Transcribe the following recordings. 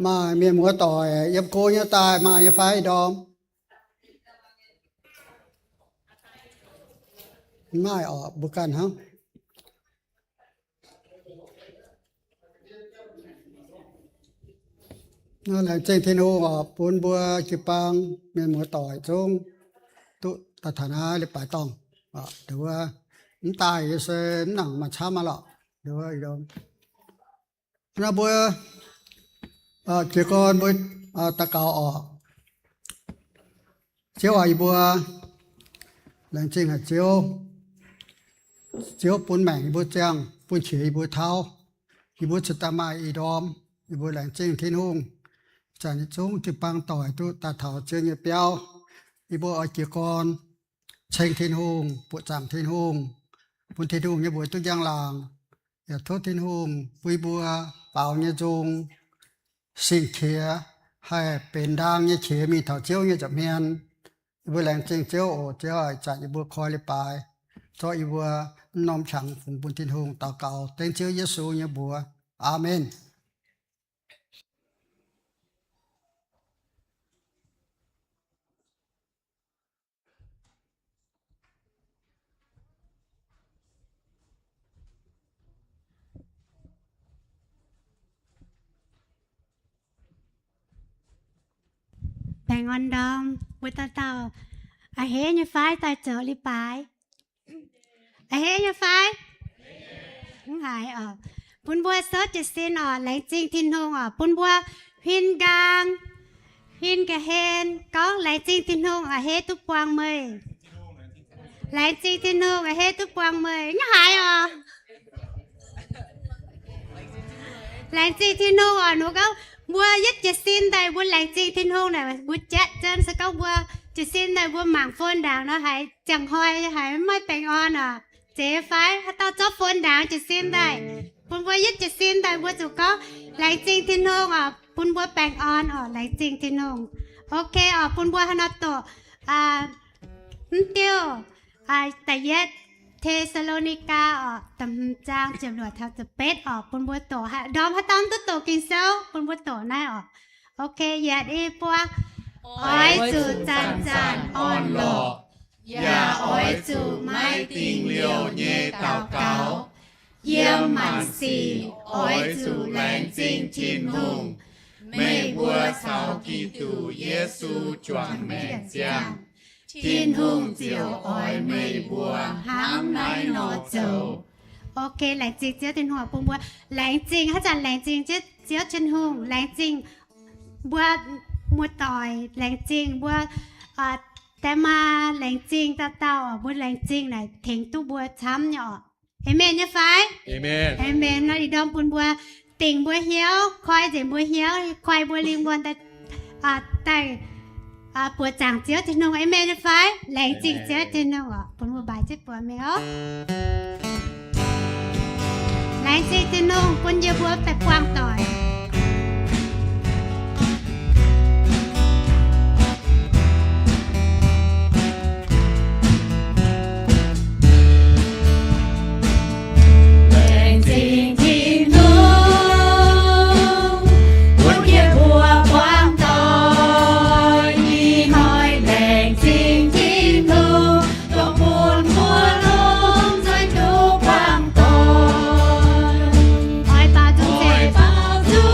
maaih mienh muoz doic yiem go nyei daaih maaih nyei fai ih ndorm? Maaih orqc, mbuo ganh hnangv. Laengz zingh Tin-Hungh oc, bun mbuo jiu-baang mienh muoz doic zungv duqv daaih taux naaiv leiz-baaix dorngh. Mv daaih yie se mv nangc maaih camv aqv lorqc. Nor mbuo jiez gorn mbuo daux gaux oc. Ziouv aac, yie mbuo laengz zingh haic Ziouv. Ziouv bun maengc yie mbuo ziangh, bun qiex yie mbuo tauv. Yie mbuo cingx daaih maaih ih ndorm. Yie mbuo laengz zingh Tin-Hungh. Zanc yietc zungv jiu-baang doic duqv daaih taux Ziouv nyei biauv. Yie mbuo oix jiez gorn ceng Tin-Hungh, buoqc zaangc Tin-Hungh, bun Tin-Hungh nyei mbuox duqv njang-laangc. Yaac tov Tin-Hungh bun yie mbuo baaux nyei nzung, sing-qiex, haih benx ndaang nyei qiex mingh taux Ziouv nyei nza'hmien. Yie mbuo laengz zingh Ziouv oc. Ziouv aac, ih zanc yie mbuo koi leiz-baaix, zorqv yie mbuo m'normh qangx fungx bun Tin-Hungh. Daux gaux dengv Ziouv Yesu nyei mbuox. Aamen. Baengh orn ndorm mbuo dauh dauh a'hneiv nyei fai daaih zoux leiz-baaix? A'hneiv nyei fai? Mv haiz oc. Bun mbuo souv jiez sin oc, laengz zingh Tin-Hungh oc, bun mbuo huin nqaang, huin ga'hlen gorngv, laengz zingh Tin-Hungh a'hneiv duqv buangh meih. Laengz zingh Tin-Hungh a'hneiv duqv buangh meih. Mv haiz oc. Laengz zingh Tin-Hungh oc. Nor gorngv mbuo yietv jiez sin daaih mbuo laengz zingh Tin-Hungh naaic, mbuo jatv jienv. Se gorngv mbuo jiez sin daaih mbuo mangc phone ndaangc nor haiz ziangh hnoi haiz maiv baengh orn oc. Zeiz fai? Haaix dauh zorqv phone ndaangc jiez sin daaih? Bun mbuo yietv jiez sin daaih mbuo zuqc gorngv, laengz zingh Tin-Hungh oc, bun mbuo baengh orn oc, laengz zingh Tin-Hungh. Ok oc, bun mbuo haaix nor doqc mv diuh da'yietv Te^saa^lo^ni^gaa oc, da'hmz zaang ziepc luoqc taux ziepc betv oc, bun mbuo doqc. Ndorm haaix dauh mv duqv doqc Ging-Sou, bun mbuo doqc naaiv oc. Ok, yietc, i, buo. Oix zuqc zanc-zanc orn-lorqc, yaac oix zuqc maiv dingh liouh nyei daux gaux. Yiem maanc sic oix zuqc laengz zingh Tin-Hungh, meih mbuo caux Giduc Yesu juangc maengc ziangh. Tin-Hungh ziouc oix meih mbuo hnangv naaiv nor zoux. Ok, laengz zingh Ziouv Tin-Hungh bun mbuo. Laengz zingh, haaix zanc laengz zingh Ziouv Tin-Hungh, laengz zingh mbuo muoz-doic, laengz zingh mbuo die maa, laengz zingh dauh dauh, mbuo laengz zingh naaic tengx duqv mbuo camv nyei oc. Aamen nyei fai? Aamen. Nor ih ndorm bun mbuo dingc mbuo hnyouv, koi nzengc mbuo hnyouv, koi mbuo lingh wuonh daaih buoqc zaangc Ziouv Tin-Hungh. Aamen nyei fai? Laengz zingh Ziouv Tin-Hungh oc. Bun mbuo mbaix jienv buoz mingh oc. Laengz zingh Tin-Hungh bun yie mbuo baeqc buangh doic. Laengz zingh Tin-Hungh bun yie mbuo buangh doic. Ih hnoi laengz zingh Tin-Hungh dongh bun mbuo longc nzuih duqv buangh doic. Oix baaux nzung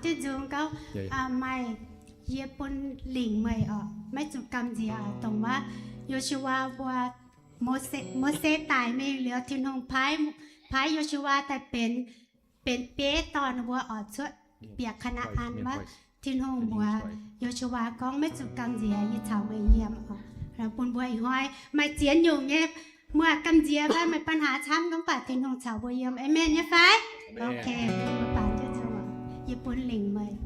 Diuh nzung gauv, maaih, yie bun lingc meih oc, maiv zuqc gamh nziex oc. Dongh wuov Yo^su^waa mbuo, Mose, Mose daic mingh liuz, Tin-Hungh paaiv, paaiv Yo^su^waa daaih benx, benx bieiv dorn mbuo oix cuotv bieqc Kaa^naa^an wuov. Tin-Hungh mbuox Yo^su^waa gorngv, maiv zuqc gamh nziex, yie caux meih yiem oc. Bun mbuo ih hnoi maaih ziex nyungc nyei, muoz gamh nziex fai maaih ปัญหา camv, mv baac Tin-Hungh caux mbuo yiem. Aamen nyei fai? Ok, mbuo baamz jienv zuqc, yie bun lingc meih.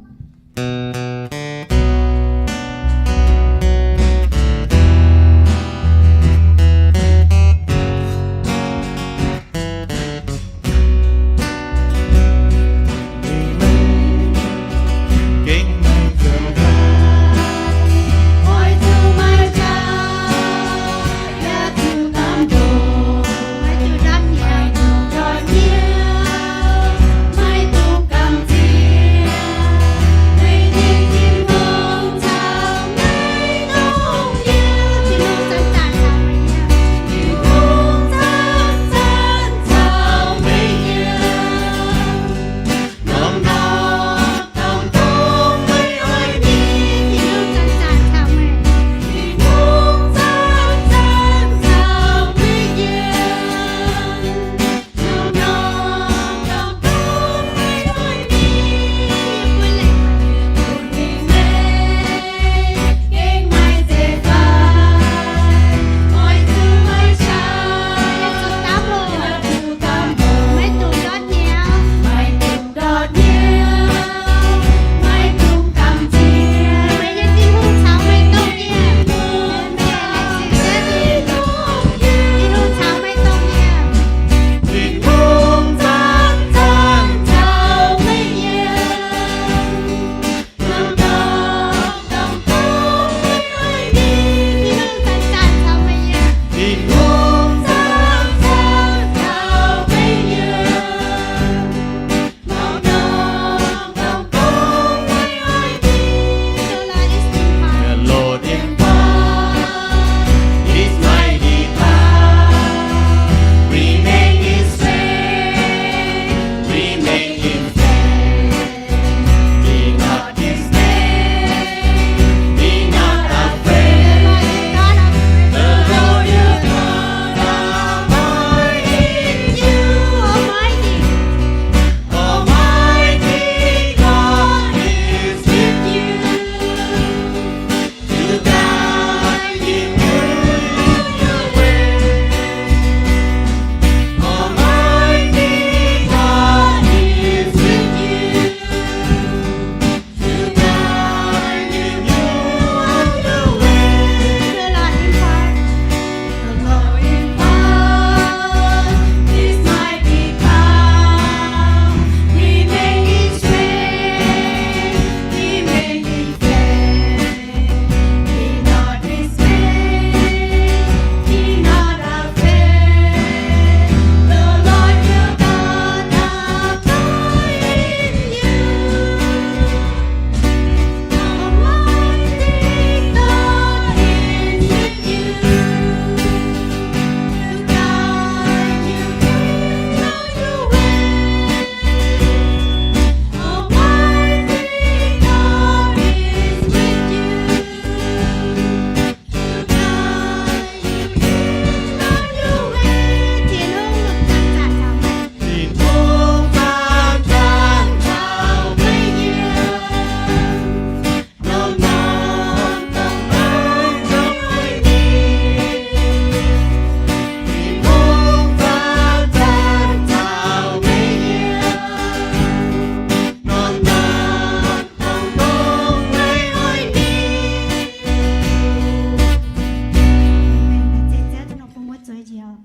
Laengz zingh Ziouv Tin-Hungh bun mbuo zueiz njiec.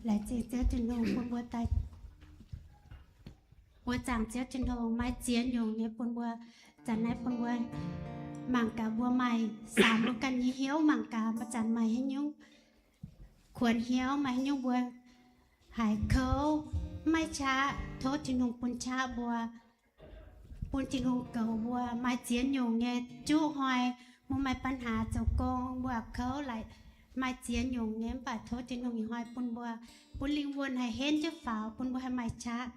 Laengz zingh Ziouv Tin-Hungh bun mbuo daaih. Mbuo zaangc Ziouv Tin-Hungh maiv ziex nyungc nyei bun mbuo. Zanc naaiv bun mbuo mangc gaax mbuo maaih saamx mbuo ganh nyei hnyouv, mangc gaax maaih zanc maaih haaix nyungc kuonx hnyouv, maaih haaix nyungc mbuo haiz kouv maiv qaqv, tov Tin-Hungh bun qaqv mbuo, bun Tin-Hungh goux mbuo. Maaih ziex nyungc nyei, juqv hnoi mbuo maaih ปัญหา zoux gong, mbuo kouv laaix maaih ziex nyungc nyei, mv baac tov Tin-Hungh ih hnoi bun mbuo, bun lingh wuonh haih henv jienv faaux, bun mbuo haih maaih qaqv.